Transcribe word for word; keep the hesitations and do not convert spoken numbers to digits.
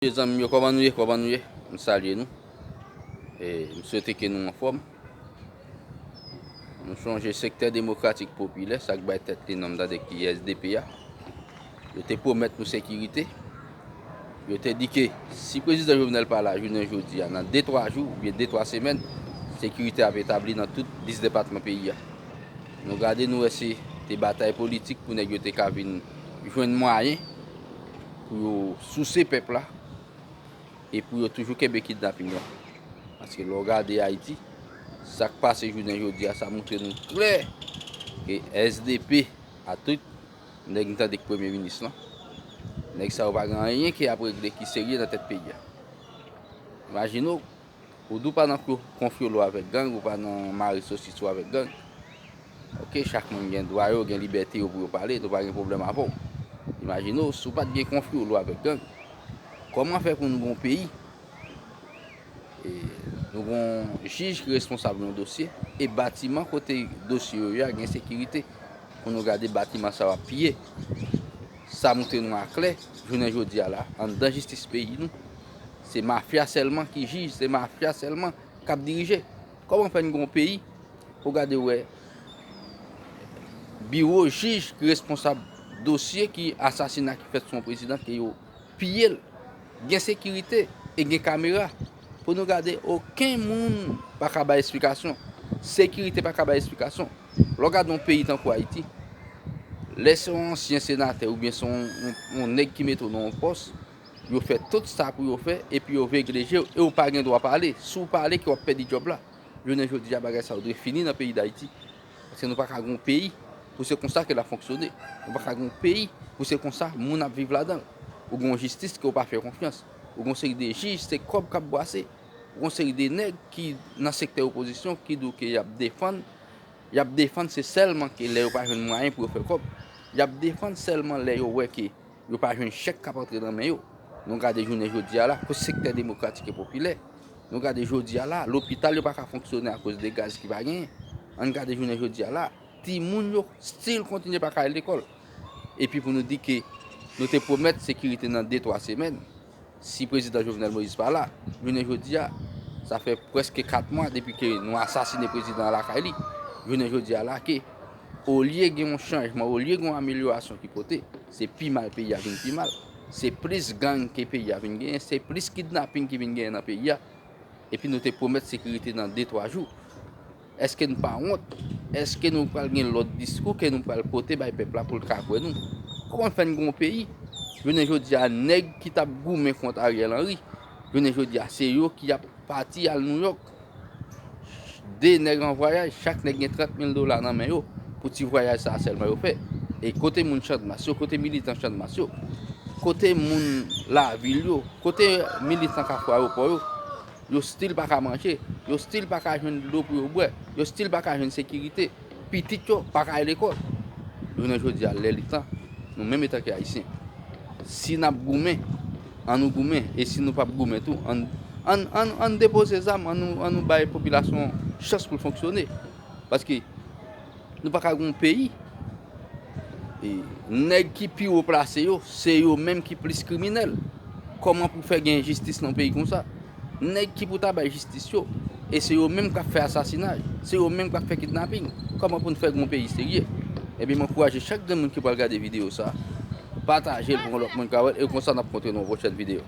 Zanmi m yo, kòman nou ye? Kòman nou ye? M salye nou. E, m swete ke nou anfòm. Nou sonje Sektè Demokratik Popilè, sa k bay tèt li non m tande ki S D P a, yo te pwomèt nou sekirite. Yo te di ke si prezidan Jovenel pa la jounen jodi a, nan de twa jou oubyen de twa semèn, sekirite ap etabli nan tout dis depatman peyi a. Nou gade, nou wè se te batay politik pou nèg yo te ka vin jwenn mwayen pou yo souse pèp la e pou yo toujou kenbe kidnaping lan. Paske lè w gade Ayiti, sa k pase jounen jodi a, sa montre nou klè ke S D P a tout, nèg m tande k premye minis lan, nèg sa yo pa gen anyen ke y ap regle ki serye nan tèt peyi a. Imajine w, ou di w pa nan konfyolo avèk gang, ou pa nan mare sosis ou avèk gang. Oke, chak moun gen dwa yo, gen libète yo pou yo pale, nou pa gen pwoblèm avè w. Imajine w, si w pa t gen konfyolo avèk gang, kòman fè pou nou gen yon peyi? E nou gen yon jij ki responsab yon dosye, e batiman kote dosye yo ye a gen sekirite. Pou nou gade batiman sa yo ap piye. Sa montre nou aklè, jounen jodi a la, anndan jistis peyi nou, se mafya sèlman ki jij, se mafya sèlman k ap dirije. Kòman fè n gen yon peyi pou gade wè biwo jij ki responsab dosye ki asasina ki fèt sou yon prezidan ke yo piye l, gen sekirite e gen kamera. Pou nou gade, okenn moun pa ka bay esplikasyon. Sekirite pa ka bay esplikasyon. Lè w gade yon peyi tankou Ayiti, lè se yon ansyen senatè oubyen se yon, yon, yon nèg ki mete w nan yon pòs, yo fè tout sa pou yo fè, epi yo veye je w, e w pa gen dwa pale. Si w pale, ke w ap pèdi djòb la. Jounen jodi a, bagay sa yo dwe fini nan peyi Dayiti. Paske nou pa ka gen yon peyi pou se konsa ke l ap fonksyone. Nou pa ka gen yon peyi pou se konsa moun ap viv ladan l. Ou gen yon jistis ke w pa fè konfyans. Ou gen yon seri de jij, se kòb k ap bwase. Ou gen yon seri de nèg ki nan sektè opozisyon ki di w ke y ap defann, y ap defann se sèlman ke lè yo pa jwenn mwayen pou yo fè kòb. Y ap defann sèlman lè yo wè ke yo pa jwenn chèk k ap antre nan men yo. Nou gade jounen jodi a la, pou sektè demokratik e popilè. Nou gade jodi a la, lopital yo pa ka fonksyone akoz de gaz ki pa genyen. Ann gade jounen jodi a la, timoun yo still kontinye pa ka al lekòl. Epi pou nou di ke nou te pwomèt sekirite nan de twa semèn, si prezidan Jovenel Moïse pa la, jounen jodi a, sa fè prèske kat mwa depi ke nou asasine prezidan an lakay li. Jounen jodi a la ke, olye gen yon chanjman, olye gen yon amelyorasyon ki pote, se pi mal peyi a vin pi mal. Se plis gang ke peyi a vin genyen, se plis kidnaping ki vin genyen nan peyi a. Epi nou te pwomèt sekirite nan de twa jou. Èske n pa wont? Èske nou pral gen lòt diskou ke nou pral pote bay pèp la pou l ka kwè nou? Kòman fè n gen yon peyi? Jounen jodi a, nèg ki t ap goumen kont Ariel Henry, jounen jodi a, se yo ki ap pati al Nouyòk. De nèg an vwayaj, chak nèg gen trant mil dola nan men yo pou ti vwayaj sa a sèlman yo fè. E kote moun Channmas yo, kote militan Channmas yo, kote moun lavil yo, kote militan Kafou Ayewopò yo, yo still pa ka manje, yo still pa ka jwenn dlo pou yo bwè, yo still pa ka jwenn sekirite, pitit yo pa ka al lekòl. Jounen jodi a, lè li tan, nou menm etanke Ayisyen, si n ap goumen, ann nou goumen, e si nou p ap goumen tou, ann, ann, ann, ann depoze zam, ann nou, ann nou bay popilasyon chans pou l fonksyone. Paske nou pa ka gen yon peyi. E nèg ki pi wo plase yo, se yo menm ki plis kriminèl. Kòman pou fè gen jistis nan yon peyi konsa? Nèg ki pou ta bay jistis yo, e se yo menm k ap fè asasinaj, se yo menm k ap fè kidnaping. Kòman pou n fè gen yon peyi serye? Ebyen, m ankouraje chak grenn moun ki pral gade videyo sa a, pataje l pou yon lòt moun ka wè l, e konsa n ap kontre nan yon pwochèn videyo.